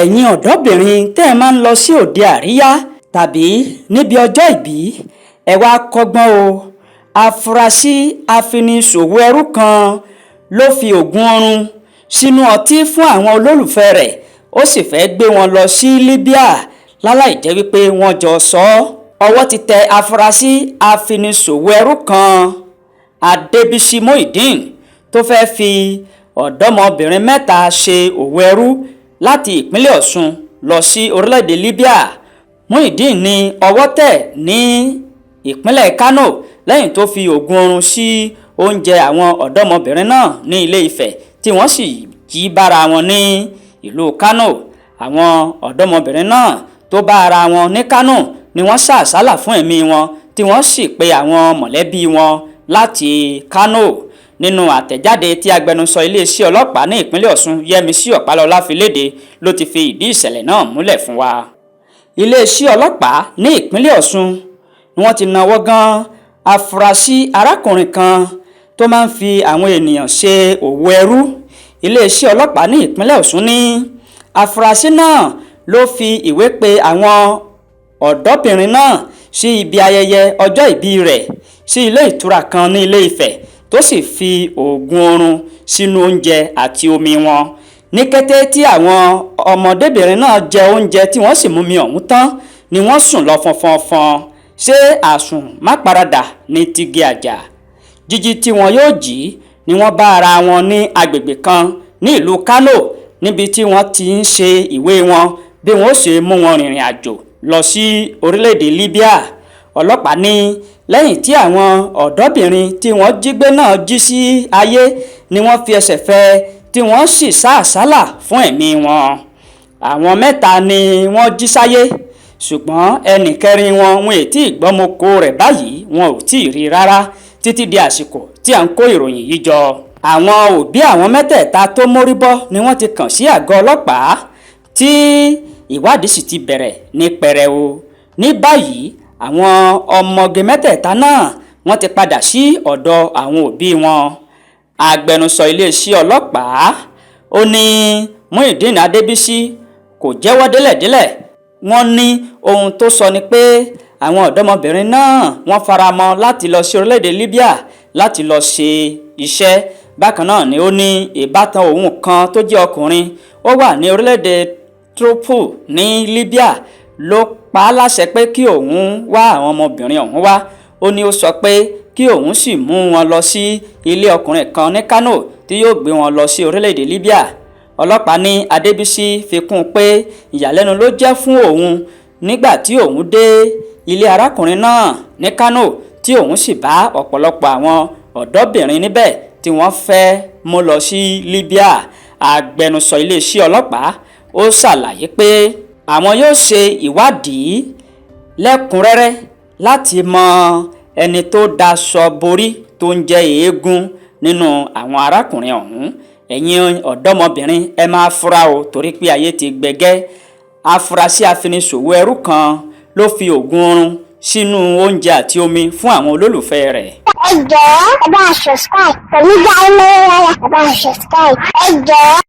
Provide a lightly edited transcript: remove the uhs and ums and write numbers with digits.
Ẹ̀yin ọ̀dọ́bìnrin tẹ́ ẹ máa ń lọ sí òde àríyá tàbí níbi ọjọ́ ìbí, ẹ wàá kọ́gbọ́n o. Afurasí afiniṣòwò ẹrú kan ló fi oògùn oorun sínú ọtí fún àwọn olólùfẹ́ rẹ̀, ó sì fẹ́ẹ́ gbé wọn lọ sí Libya láláì jẹ́ wípé wọ́n jọ sọ ọ́. Ọwọ́ ti tẹ afurasí afiniṣòwò ẹrú kan, Adébísí Muideen, tó fẹ́ẹ́ fi ọ̀dọ́mọbìnrin mẹ́ta ṣe òwò ẹrú láti ìpínlẹ̀ Ọ̀ṣun lọ sí orílẹ̀-èdè Libya. Muideen ní ọwọ́ tẹ̀ ní ìpínlẹ̀ Kánò lẹ́yìn tó fi oògùn oorun sí oúnjẹ àwọn ọ̀dọ́mọbìnrin náà ní Ilé-Ifẹ̀, tí wọ́n sì jí bára wọn ní ìlú Kánò. Àwọn ọ̀dọ́mọbìnrin náà tó bá ara wọn ní Kánò ni wọ́n sá àsálà fún ẹ̀mí wọn, tí wọ́n sì pe àwọn mọ̀lẹ́bí wọn láti Kánò. Nínú àtẹ̀jáde tí agbẹnusọ iléeṣẹ́ ọlọ́pàá ní ìpínlẹ̀ Ọ̀ṣun, Yẹmisí Ọ̀pálọ́lá, fi léde ló ti fi ìdí ìṣẹ̀lẹ̀ náà múlẹ̀ fún wa. Iléeṣẹ́ ọlọ́pàá ní ìpínlẹ̀ Ọ̀ṣun ni wọ́n ti náwó gan afurasí arákùnrin kan tó máa ń fi àwọn ènìyàn ṣe òwò ẹrú. Iléeṣẹ́ ọlọ́pàá ní ìpínlẹ̀ Ọ̀ṣun ní afurasí náà ló fi ìwé pe àwọn ọ̀dọ́bìnrin náà sí ibi ayẹyẹ ọjọ́ ìbí rẹ̀ sí ilé ìtura kan ní Ilé-Ifẹ̀, tó sì fi oògùn oorun sínú oúnjẹ àti omi wọn. Ní kété tí àwọn ọmọdébìnrin náà jẹ oúnjẹ tí wọ́n sì mumi ọ̀hún tán ni wọ́n sùn lọ fọnfọnfọn. Ṣé àsùn máparadà ní tigi àjà? Jíjí tí wọn yóò jí ni wọ́n bá ara wọn ní agbègbè kan ní ìlú Kánò, níbi tí wọ́n ti ń ṣe ìwé wọn bí wọ́n ó ṣe mú wọn rìnrìn àjò lọ sí orílẹ̀-èdè Libya. Ọlọ́pàá ní lẹ́yìn tí àwọn ọ̀dọ́bìnrin tí wọ́n jí gbé náà jí sí ayé ni wọ́n fi ẹsẹ̀ fẹ́, tí wọ́n sì sá àsálà fún ẹ̀mí wọn. Àwọn mẹ́ta ni wọ́n jí sáyé, ṣùgbọ́n ẹnì kẹrin wọn, wọn ò tí ì gbọ́mọkò rẹ̀ báyìí, wọn ò tí ì rí rárá títí di àsìkò tí à ń kó ìròyìn yìí jọ. Àwọn òbí àwọn mẹ́tẹ̀ẹ̀ta tó mórí bọ́ ni wọ́n ti kàn sí àgọ́ ọlọ́pàá, tí ìwádìí sì ti bẹ̀rẹ̀ ní pẹrẹu. Ní báyìí, àwọn ọmọge mẹ́tẹ̀ẹ̀ta náà, wọ́n ti padà sí ọ̀dọ̀ àwọn òbí wọn. Agbẹnusọ iléeṣẹ́ ọlọ́pàá, ó ní Muideen Adébísí kò jẹ́wọ́ délẹ̀délẹ̀. Wọ́n ní ohun tó sọ ni pé àwọn ọ̀dọ́mọbìnrin náà, wọ́n fara mọ́ láti lọ sí orílẹ̀-èdè Libya láti lọ ṣe iṣẹ́. Bákan náà ni ó ní ìbátan òun kan tó jẹ́ ọkùnrin, ó wà ní orílẹ̀-èdè Tripoli ní Libya, ló pa á láṣẹ pé kí òun wá àwọn ọmọbìnrin ọ̀hún wá. Ó ní ó sọ pé kí òun sì mú wọn lọ sí ilé ọkùnrin kan ní Kánò tí yóò gbé wọn lọ sí orílẹ̀-èdè Libya. Ọlọ́pàá ní Adébísí fi kún un pé ìyàlẹ́nu ló jẹ́ fún òun nígbà tí òun dé ilé arákùnrin náà ní Kánò, tí òun sì bá ọ̀pọ̀lọpọ̀ àwọn ọ̀dọ́bìnrin níbẹ̀ tí wọ́n fẹ́ mú lọ sí Libya. Agbẹnusọ iléeṣẹ́ ọlọ́pàá, ó ṣàlàyé pé àwọn yóò ṣe ìwádìí lẹ́kùn-ún-rẹ́rẹ́ láti mọ ẹni tó daṣọ borí tó ń jẹ́ eégún nínú àwọn arákùnrin ọ̀hún. Ẹ̀yin ọ̀dọ́mọbìnrin, ẹ máa fura o, torí pé ayé ti gbẹgẹ́. Afurasí afiniṣòwò ẹrú kan ló fi oògùn oorun sínú oúnjẹ àti omi fún àwọn olólùfẹ́ rẹ̀. Ẹ jọ̀ọ́, ẹ bá a subscribe pẹ̀lú dáínlẹ́rẹ́rẹ́, ẹ bá a subscribe, ẹ jọ̀ọ́.